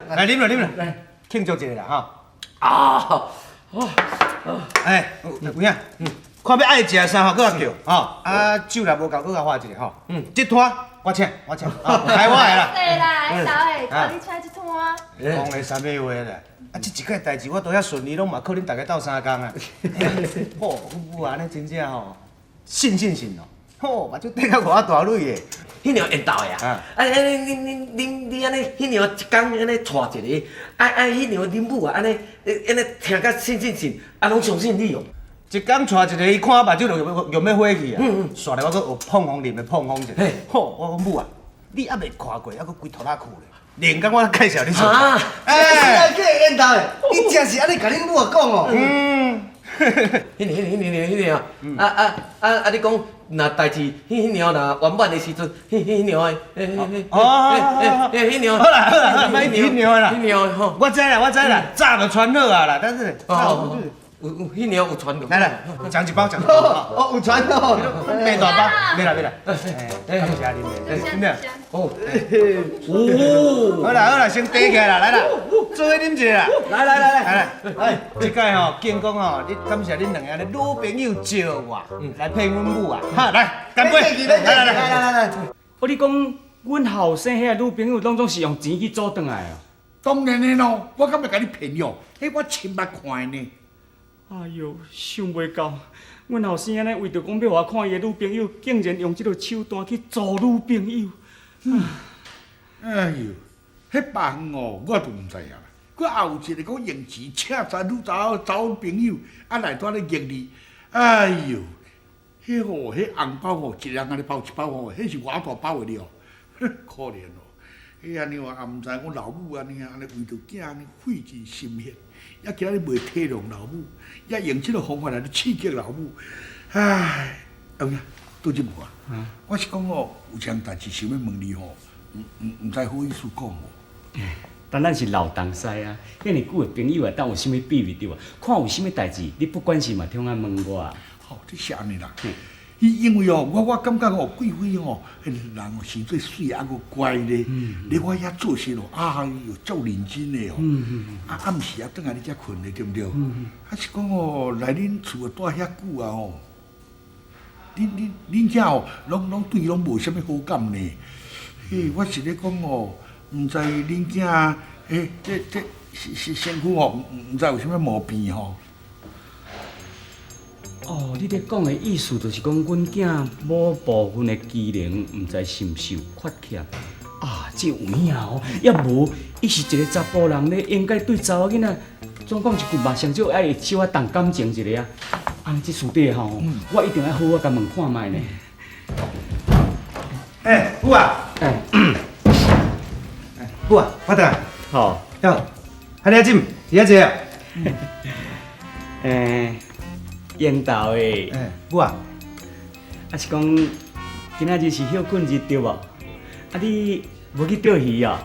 來啉啦啉啦，來慶祝一下啦吼。啊，哎，有影，看欲愛食啥吼，閣共叫吼。啊，酒若無夠，閣共喝一下吼。這攤我請，我請，開我的啦。對啦，緣投的，靠你請這攤。講的啥物話啦？啊，這一屆代誌我都遐順利，攏嘛靠恁逐家鬥相共啊。吼，母按呢真正吼，信信信哦。吼，目睭滴到偌大蕊的。彼娘緣投的啊！啊啊！恁恁恁你按呢，彼娘一工按呢帶一个，啊啊！彼娘恁母啊，按呢按呢聽甲信信信，啊攏相信你哦。一工帶一个，伊看我目睭就用欲火去啊！煞來我閣學膨風啉的膨風者。吼，我講母啊，你猶未看過，猶閣規塗仔褲咧。連工我介紹你做。啊！哎，叫緣投的，你真是按呢共恁母啊講哦。嗯。彼年彼年彼年彼年啊！啊啊啊啊！你講若代誌，彼娘若圓滿的時陣，彼彼娘的，哦，彼娘。好啦好啦，莫彼娘的啦。彼娘的吼。我知啦我知啦，早就傳好啊啦，但是。哦。有有，彼娘有傳。來來，講一包，講一包。哦，有傳哦。變大包，免啦免啦。哎，感謝恁的，真的。哦。哦。好啦好啦，先提起來啦，來啦，做伙啉一下啦。來來來來來。來，這擺吼，建功吼，你感謝恁兩个按呢女朋友借我，來騙阮母啊。哈，來，乾杯！來來來來來來。哦，你講阮後生彼个女朋友，攏總是用錢去組轉來哦？當然的咯，我敢會共你騙哦？彼我親目看的呢。哎喲，想袂到，阮後生按呢為著講欲予我看伊的女朋友，竟然用這个手段去租女朋友。哎喲，彼百分哦，我都毋知影啦。閣也有一個講用錢請查女查某查某朋友，啊來蹛咧盈利。哎喲，彼吼，彼紅包吼，一人按呢包一包吼，彼是偌大包的了，可憐哦。彼按呢哦，也毋知我老母按呢按呢為著囝按呢費盡心血，也今日袂體諒老母，也用這个方法來刺激老母。唉，有影，拄則無啊？我是講哦，有項代誌想欲問你吼，毋知好意思講無？當咱是老同事啊，遐爾久的朋友啊，當有啥物秘密對無？看有啥物代誌，你不管是嘛，通啊問我。吼，這是按呢啦。伊因為哦，我感覺哦，貴妃吼，彼个人哦，生做媠猶閣乖咧。咧我遐做事哦，哎喲，足認真的哦。啊，暗時啊，轉來你遮睏咧，對毋對？啊是講哦，來恁厝蹛遐久啊吼，恁恁囝哦，攏攏對伊攏無啥物好感呢。嘿，我是咧講哦，毋知恁囝，欸，這這是是身軀吼，毋知有啥物毛病吼。哦，你咧講的意思就是講，阮囝某部分的機能，毋知是毋是有缺陷啊？這有影哦，抑無，伊是一个查埔人咧，應該對查某囡仔，總講一句嘛，上少愛會小可動感情一下啊。按呢這事底吼，我一定愛好好共問看覓呢。欸，母啊！欸，母啊，我轉來。好。喲，哈你阿斟，佇遐坐啊。欸，緣投的。欸，母啊。啊是講，今仔日是歇睏日對無？啊你無去釣魚哦？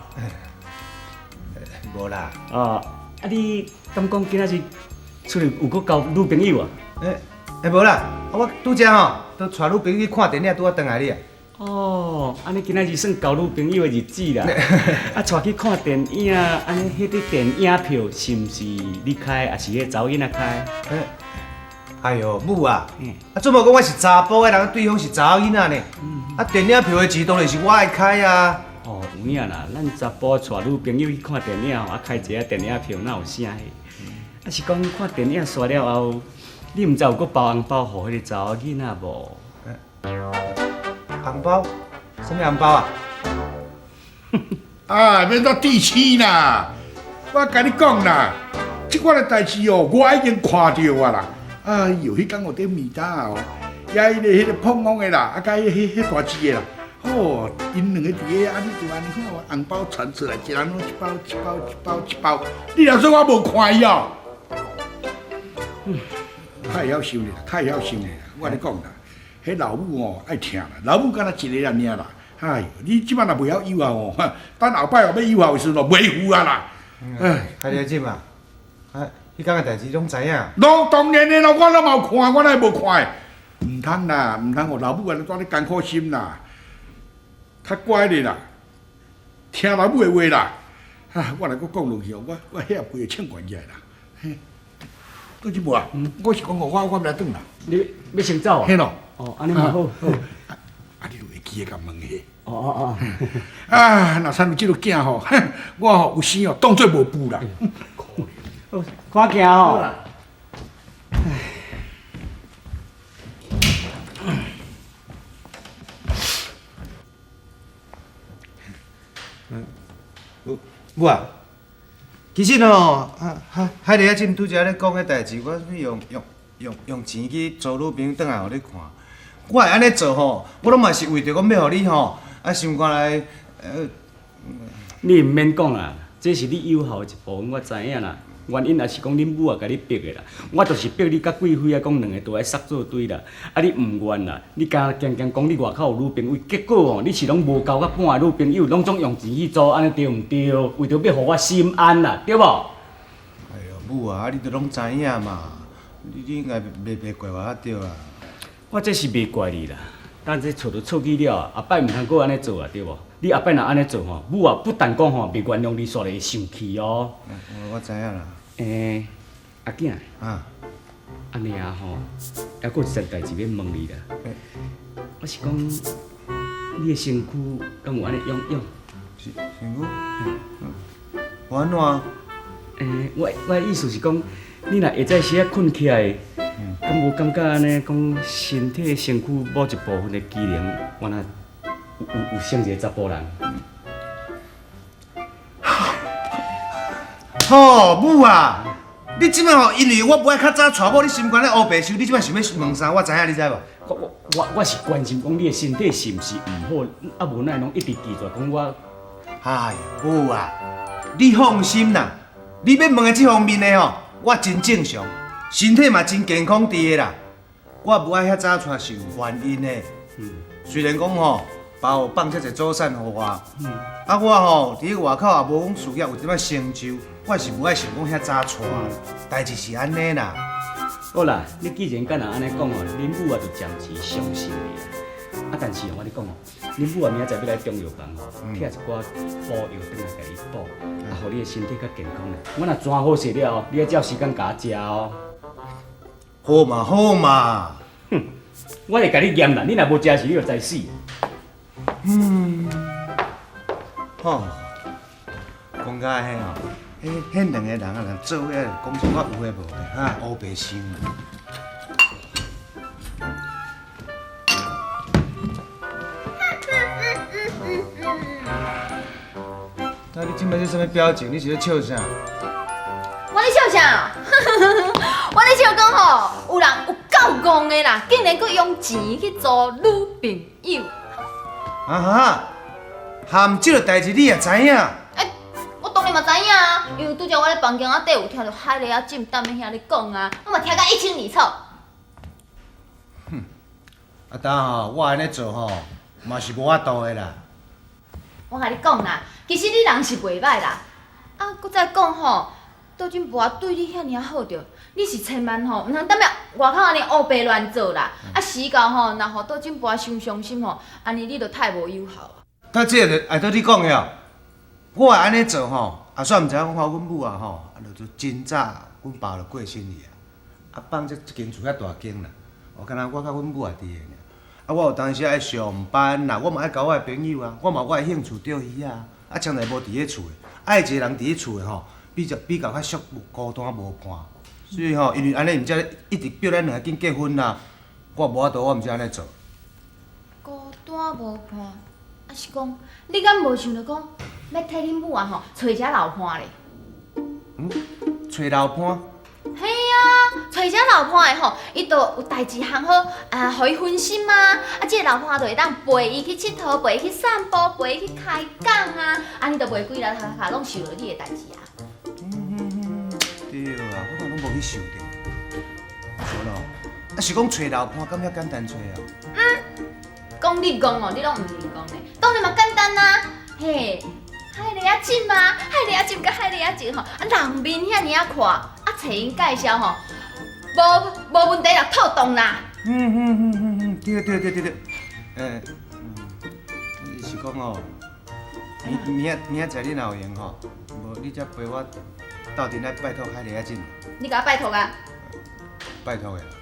無啦。哦，啊你敢講今仔日出去有閣交女朋友啊？欸欸，無啦，啊我拄才吼，都帶女朋友去看電影，拄仔轉來你啊。哦，按呢今仔日算交女朋友的日子啦。啊，帶去看電影，按呢彼个電影票是毋是你開，抑是彼个查某囡仔開？欸，哎喲，母啊，啊，做無講我是查埔的人，對方是查某囡仔呢。啊，電影票的錢當然是我愛開啊。哦，有影啦，咱查埔帶女朋友去看電影吼，啊，開一下電影票哪有啥彼？啊，是講看電影煞了後，你毋知有閣包紅包予彼个查某囡仔無？紅包？啥物紅包啊？啊，免做智痴啦！我共你講啦，這款的代誌哦，我已經看著啊啦。哎喲，彼工哦佇暝搭哦，也彼个彼个碰風的啦，啊，佮彼彼彼大隻的啦，吼，𪜶兩个佇咧按呢就按呢吼，紅包傳出來，一人攏一包一包一包一包。你若說我無看伊哦？較會曉收咧，較會曉收咧。我共你講啦，彼老母哦愛疼啦，老母敢若一个人爾啦。哎喲，你這擺若袂曉誘惑哦，等後擺哦欲誘惑的時陣哦，袂赴啊啦。哎，開你斟啊！啊，彼工的代誌攏知影。攏當然的咯，我攏嘛有看，我哪會無看的？毋通啦，毋通予老母按呢蹛咧艱苦心啦，較乖咧啦，聽老母的話啦。啊，我若閣講落去哦，我血壓規个衝懸起來啦。嘿，倒一步啊，我是講哦，我欲來轉啦。你欲先走啊？嘿咯。哦，按呢嘛好。啊，啊，你就會記得共問彼。哦哦哦。啊，若生有這个囝吼，我吼有生哦，當做無拊啦。好，看行吼。母啊，其實吼，海海麗仔姊拄才咧講彼代誌，我用錢去租女朋友轉來予你看。我會按呢做吼，我攏嘛是為著講欲予你吼，啊心肝內。你毋免講啦，這是你有孝的一部分，我知影啦。原因也是講恁母啊，共你逼的啦。我就是逼你佮貴妃啊，講兩个都愛捒做對啦。啊，你毋願啦，你敢堅堅講你外口有女朋友，結果哦，你是攏無交到半个女朋友，攏總用錢去租，按呢對毋對？為著欲予我心安啦，對無？哎喲，母啊，你都攏知影嘛，你應該袂怪我才對啦。我這是袂怪你啦，但這錯就錯去了，後擺毋通閣按呢做啊，對無？你後擺若按呢做吼，母啊不但講吼袂原諒你，煞會生氣哦。我知影啦。欸，阿囝，啊，按呢啊吼，猶閣有一件代誌欲問你啦。我是講，你的身軀敢有按呢癢癢？身軀？無按怎？欸，我的意思是講，你若下早時仔睏起來，敢無感覺按呢講身體身軀某一部分的機能，原來有生一個查埔人？吼，母啊！你這擺吼，因為我無愛較早娶某，你心肝咧烏白想，你這擺想欲問啥？我知影，你知無？我是關心講你的身體是毋是毋好，啊無哪會攏一直記住講我。哎呦，母啊，你放心啦，你欲問的這方面的吼，我真正常，身體嘛真健康佇的啦。我無愛遐早娶是有原因的。雖然講吼，爸有放遮濟祖產予我，啊我吼佇外口也無講事業有啥物成就，我是無愛想講遐早娶，代誌是按呢啦。好啦，你既然敢若按呢講吼，恁母啊就暫時相信你啦。啊，但是我跟你講哦，恁母啊明仔載欲來中藥房吼，拆一寡補藥轉來共你補，啊，予你的身體較健康啦。我若轉好勢了後，你愛照時間共我食哦。好嘛好嘛，哼，我會共你驗啦，你若無食時，你就知死。吼，講到彼吼，彼兩個人啊，若做伙講一寡有的無的，哈，烏白想。那你這擺是啥物表情？你是咧笑啥？我咧笑啥？我咧笑講吼，有人有夠戇的啦，竟然閣用錢去租女朋友。啊哈！含這個代誌你也知影？欸，我當然嘛知影啊，因為拄才我咧房間仔底有聽著海麗仔姊踮咧遐咧講啊，我嘛聽甲一清二楚。哼，啊當吼，我按呢做吼，嘛是無法度的啦。我共你講啦，其實你人是袂䆀啦。啊，閣再講吼，杜振博對你遐爾好著，你是千萬吼，毋通踮咧外口按呢烏白亂做啦。啊，時到吼，若予杜振博傷傷心吼，按呢你就太無有效啊。他這個愛對你講的哦，我會按呢做吼，也煞毋知影講阮母啊吼，啊就真早，阮爸就過身去啊，啊放這這間厝遐大間啦，我敢若我佮阮母也佇的爾，啊我有當時愛上班啦，我嘛愛交我的朋友啊，我嘛有我的興趣釣魚啊，啊將來無佇咧厝的，愛一個人佇咧厝的吼，比較較寂寞孤單無伴，所以吼，因為按呢毋才一直逼咱兩个緊結婚啦，我無法度，我毋才按呢做。孤單無伴。啊是講，你敢無想著講，欲替恁母啊吼，揣一个老伴咧？嗯，揣老伴？嘿啊，揣一个老伴的吼，伊就有代誌項好啊，予伊分心啊。啊，這个老伴就會當陪伊去𨑨迌，陪伊去散步，陪伊去開講啊。按呢就袂規日頭殼攏想著你的代誌啊。對啊，我敢攏無去想著。無咯，啊是講揣老伴敢遐簡單揣啊？嗯，講你戇哦，你攏毋認戇咧。當然嘛簡單啊，嘿，海麗仔姊嘛，海麗仔姊佮海麗仔姊吼，啊人面遐爾仔闊，啊揣𪜶介紹吼，無問題啦，妥當啦。對對對對對，欸，是講哦，明明明仔載你若有閒吼，無你才陪我鬥陣來拜託海螺仔姊。你共我拜託啊！拜託的啦。